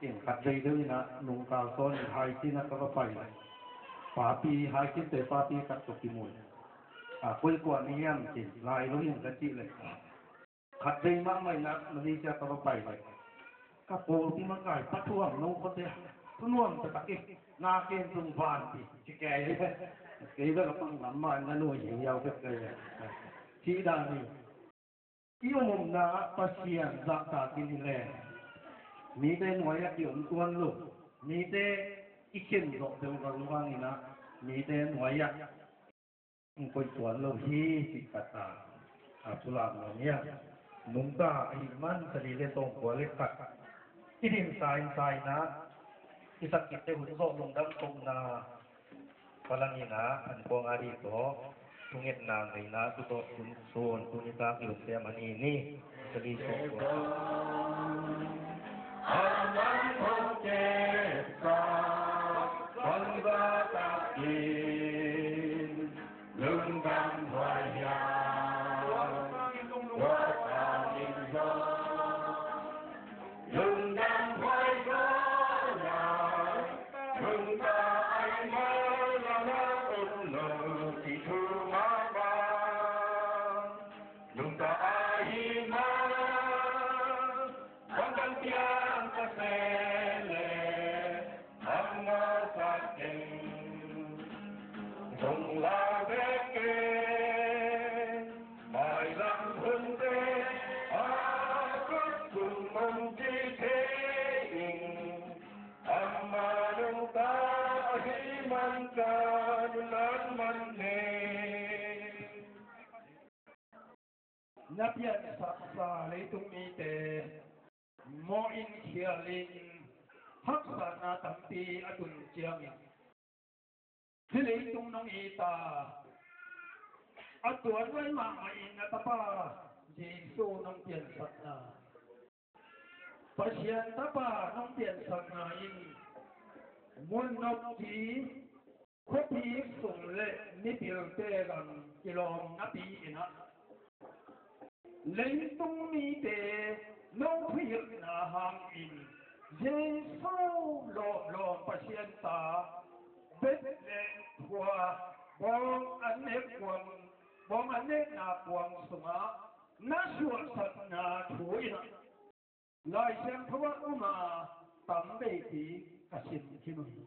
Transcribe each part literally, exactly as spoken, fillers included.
Ken khat vei deuh in ah nungkal sawn in haikin ah ka va pai leh, papi, haikin te papi khat tawh kimu in, a, koi kua na hiam ci-in, Lailo hi ing ka cih leh, khat vei mahmah in ah Malaysia ka va pai leh, ka pawlpi makai Pa Thuam, no khuate, thunuam taktak hi, na ken tung vanpi ci kei. Kei bel a pang lam mah in na nuai hi hiau bek kei. Cih dan hi. I omomna ah Pasian zahtakin hi leng, mite nuai-ah i om tuan lo, mite i khen zawh peuhmah lo hangin ah, mite nuai-ah i koih tuan lo hi, cih khat a, a pulak nuam hi a. Nungta ahih man, sali le sawmkua le khat i dimsa in, sa in ah, i sak khit teh hun zawh lungdam kohna Palang in ah, an kuang a dih tawh thungetna ngeina tu tawh tun sun tuni tak i lungsiam a ni ni. Sali sawmkua. Aman kong kepsa, kong za takin, lungdam huai hiam. Tua tangin zong lungdam huai zaw lai, lungdam ai mai lana om lo ci thu mahmah. Lungdam ai hi ma, bang bang piang ka se le, amah sa keng. Zong la vek keng, mailam hunte a kut tung om ci thei ing. Amah nungta ahih man ka nunnak man nei. Na piansaksa leitung mite mawh in khialin haksatna tampi a tun ciangin, hih leitung nong it a, a tuanluai mahmah in na Tapa Jesu nong piansakna, Pasian Tapa nong piansakna in mun nopci, khuapi sung le mipilte gam kilawm napi in ah, leitung mite no thuhilhna hangin Jesu lawmlawm Pasian ta Bethlehem khua bawng an nek kuang, bawng an nekna kuang sungah na suahsakna thu in ah, Lai Siangtho ah om a, tamveipi ka sim khin uh hi.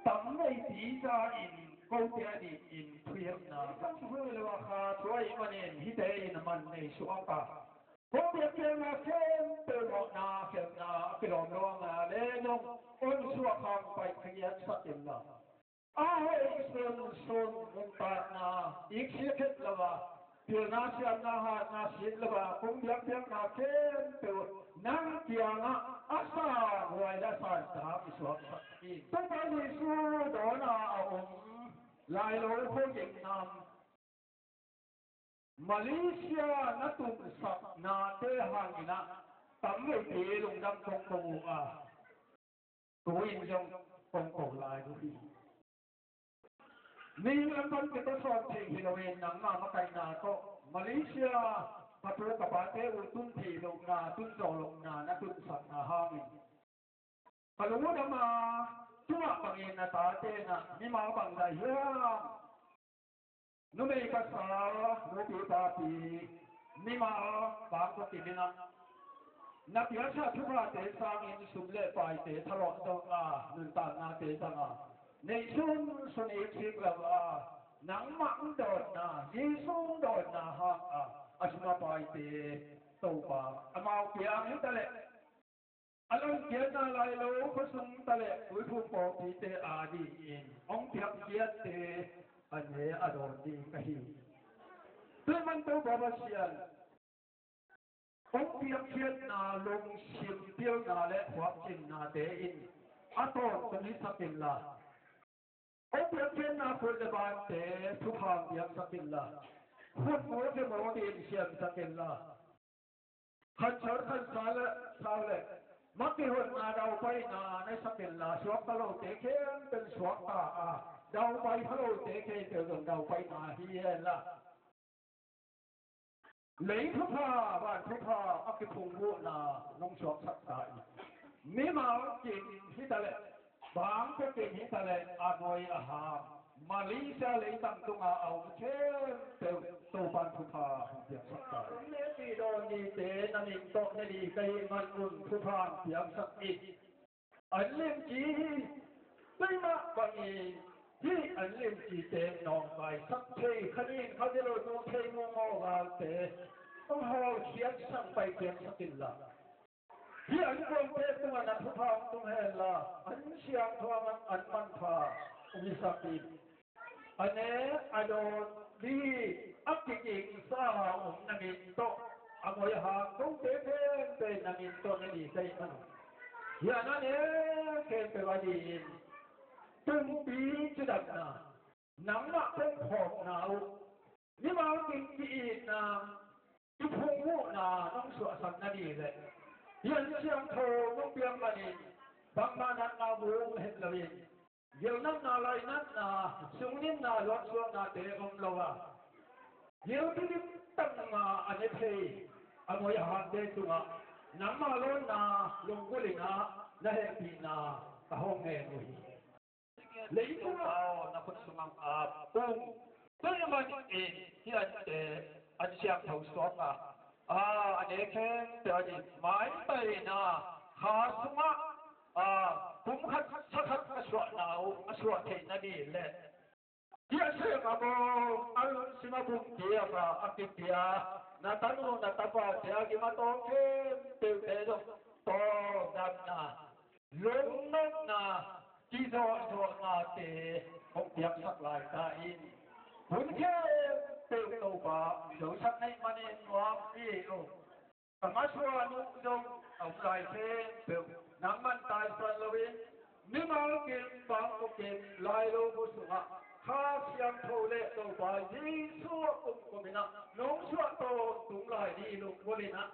Tamveipi za in kote a dingin thuhilhna ka thuhilh lo a, kha thu ahih manin hihte in a man nei suak a, kong biakpiakna khempeuh mawhna khelhna a kilawm lo a, nga le nong on suak hang paih khagiat sak inla, a hoih sunsun nuntakna iksiak het lo a, pilna siamna hatna sit lo a, kong biakpiakna khempeuh nang kiangah a sanhuai le a santak i suaksak hi. Topa Jesu dawn a a om Lailo khuaging nam Malaysia na tunsaknate hangin ah tamveipi lungdam kong ko uh a, tu-in zong kong ko lai uh hi. Mihing lam pan kitasawn thei hi loin nangmah makaihna tawh Malaysia ka pu ka pate uh tun thei lohna, tun zawh lohna na tunsakna hangin ka lungdam a, tua bangin na tate na mimal bang lai hiam? Numei ka sa, nupi papi, mimal bang ka kimin ah, na piaksa thuphate sangin sum le paite thalawh zawh a, nuntaknate zang a, neih sunsun iksik lo a, nangmah hong dawnna, Jesu hong dawnna hang a, a sum a paite Topa amau kiang hi ta leh, a langkiatna Lailo khuasung ta le Tuiphum pawlpite a dingin hong piakkhiatte a ne a dawn ding ka hi. Tua man Topa Pasian hong piakkhiatna lungsim pilna le huapcinnate in a tawntung hisak inla, hong piakkhiatna khut le bante thupha piaksak inla, khut mawk le mawk in siamsak inla, khansa khansa le sau le makihonna daupaina na sak inla, suakta lote khempeuh suakta a, daupai pha lote khempeuh zong daupaina hi henla, lei thupha, van thupha a kiphungvuhna nong suaksak ta in. Mimal kim hi ta leh, Bangkok kim hi ta leh, a noi a ham, Malaysia leitang tunga a om khempeuh Topa'n thupha hong piaksak ta. Kum le pi dawn nite na min tawh ne ding ka hih man un thupha hong piaksak in. An limci hi. Tua mah bangin hih an limcite nawngkaisak thei kha ding, kha ding lo, nu thei mu ngaw galte hong hawlkhiatsak, paikhiatsak inla, hih an kuamte tungah na thupha hong tung henla, an siangtho, an manpha hong hisak in. A nek a dawn ding a kigingsa a om na min tawh, a moi a ham kote khempeuh na min tawh ne ding ka hih man un, hih a na nek khempeuh a dingin pumpi cidamna, nangmah pongkhawmna uh, mimal kim ki-itna, i phungvuhna nong suahsak na ding leh, hih an siangtho nong piak manin bangmah natna vung het loin, gilnatna, lainatna, sungninna, luansuaknate om lo a, gilpi dim tangin a ne thei a moi a hamte tungah nangmah lawnna, lunggulhna, na hehpihna ka hong ngen uh hi. Leitung ah, na khut sungah a pung, tua ahih manin hih ante an siangtho suak a, a, a nek khempeuh a ding maipaina, kha sungah, a, kum khat sa khat a suahna uh a suah theih na ding leh, hih a sem a bawm, a lungsim a bum piak a, a kipia, na tanu na tapate a gim a tawng khempeuhte zong tawldamna, lungnopna, kizawhzawhnate hong piaksak lai ta in. Hun khempeuh Topa hong zosak na hih manin nuam hi. Ka masuan uh zong a om lai khempeuh nangman taisan loin, mimal kim, Bangkok kim, lailo khua sungah Kha Siangtho le Topa Jesuh a kumkum in ah nong suah tawntung lai ding lunggulh in ah,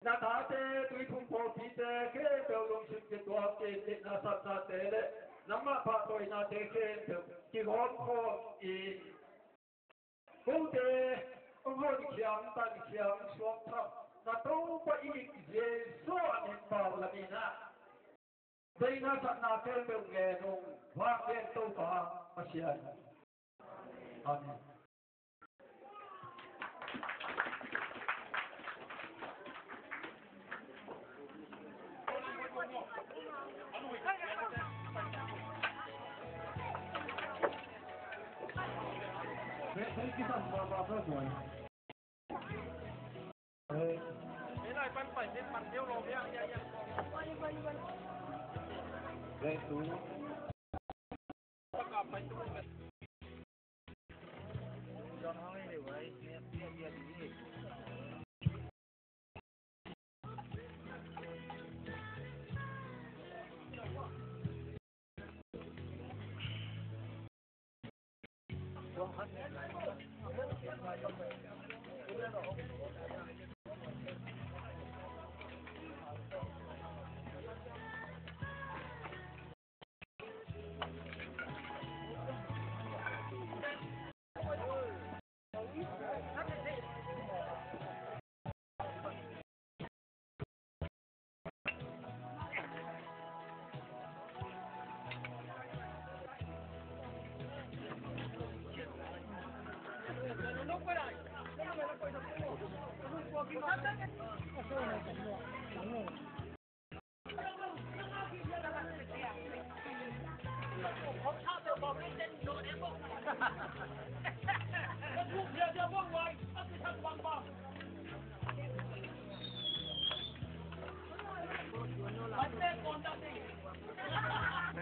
na tate, Tuiphum pawlpite khempeuh lungsim kituak, kinitna, satnate le nangmah pahtawinate khempeuh kigawm khawm in, kote hong honkhiat, tankhiat, suakthak na Topa i Jesuh a min pau lamin ah, deihna satna khempeuh ngen ung, vanglian Topa Pasian. Amen.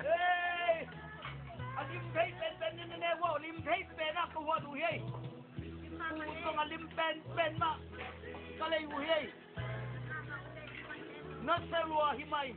Hei! A lim thei penpen ni na ne uh a, lim thei pen a ka huat uh hi ei. Tung a lim penpen mah ka lei uh hi ei. Na se lua hi mai.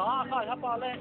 Sa khai hapa le.